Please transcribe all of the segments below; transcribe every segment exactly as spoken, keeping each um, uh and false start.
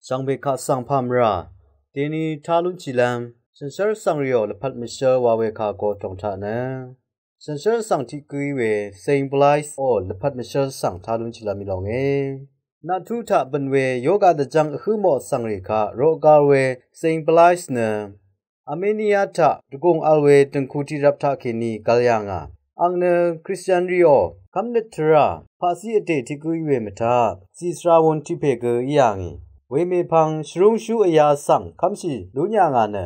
Shvngbe kaq svng pà mvrà deni tá lúnshìlv́m shànshér vsvng rìò lvpat mvshǿl wa we kà go tòng taq nø shànshér vsvng tiq gǿí we Saint Blaise ò lvpat mvshǿl svng tá lúnshìlv́m í lónge. Naqtú taq bø̀n we yoga dvjv́ng vhǿ mò vsvng rì kaq roqgal we Saint Blaise nø Armenia taq dvgùng vl we dø̀ngku tiqrvp taqkèní gvl yà ngà. Àng nø Kristian rìò kv́mnøt tvrà paqcí vdè tiq gǿ í we mvtaq zì svra wun tiq pè gø í yà ngì. Wemèpvng shvrúngshú vyā svng kv́mshì lún yà ngà nø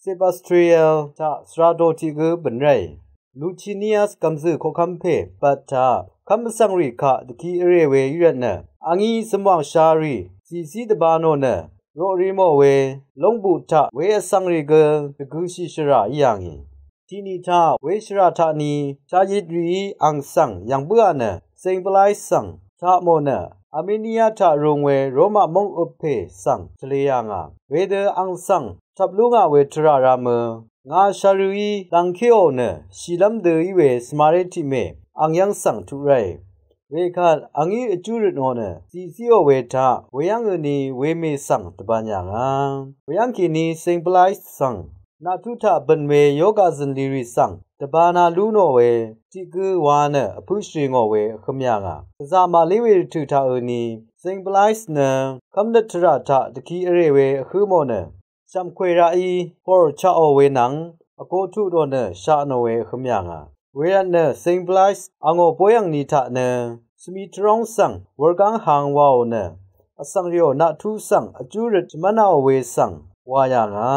Sebastriel taq svra do tiq gǿ bø̀n ráì. Lucinius gv̀mzø̀ koqkv́m pè bvt taq kv́m vsvng rì kaq dvki vrè we í rvt nø a ngí zvmwàng sha rì zìzí dvba nò nø roqri mò we lóngbuq taq we vsvng rì gø dvgøshì shvrà í yà ngì. Tiqni taq we shvrà taqni shayit rìí àng svng yv̀ng bǿà nø Saint Blaise svng taq mò nø Armenia taq rung we Roma móng øp pè svng tvlē yà ngà. Wedø àng svng tvp lú ngà we tvrà ra mø ngà sharø̀í dvngkéò nø shìlv́m dø í we svmaré tiqmè àng yv́ng svng tuq ráì. Wekvt a ngí vjú røt nò nø zìzíò we taq weyv́ngø ni wemè svng dvbàn yà ngà. Weyv́ng kèní Saint Blaise svng naqtú taq bø̀n we yoga zø̀nlì rì svng dvbana lú nò we tiq gǿ wa nø vpǿ shvrì ngò we vhø̄m yà ngà. Gvzà màlí we rvtø̀ taqø ni Saint Blaise nø kv́mnøt tvrà taq dvki vrè we vhǿ mò nø shv̀mkwè raqí hòr chaqò we nvng vgo tuq nò nø shaq nò we vhø̄m yà ngà. Wervt nø Saint Blaise àngò bóyv̀ngni taq nø svmi tvróng svng wurgáng hang waò nø vsvng rìò naqtú svng vjú røt shvmv́naò we svng wà yà ngà.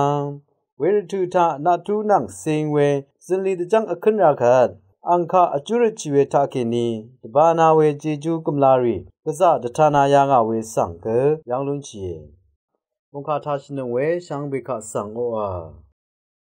Wervtø̀ taq naqtú nvng sing we zø̀nlì dvjv́ng vkǿn ra kvt àng kaq vjú røtshì we taqkèní dvbana we jejú gø̀mlarì gvzà dvtana yà ngà we svng gø yv́ng lúnshìe. Mòngkà tashìnøng we shvngbe kaq svng oqà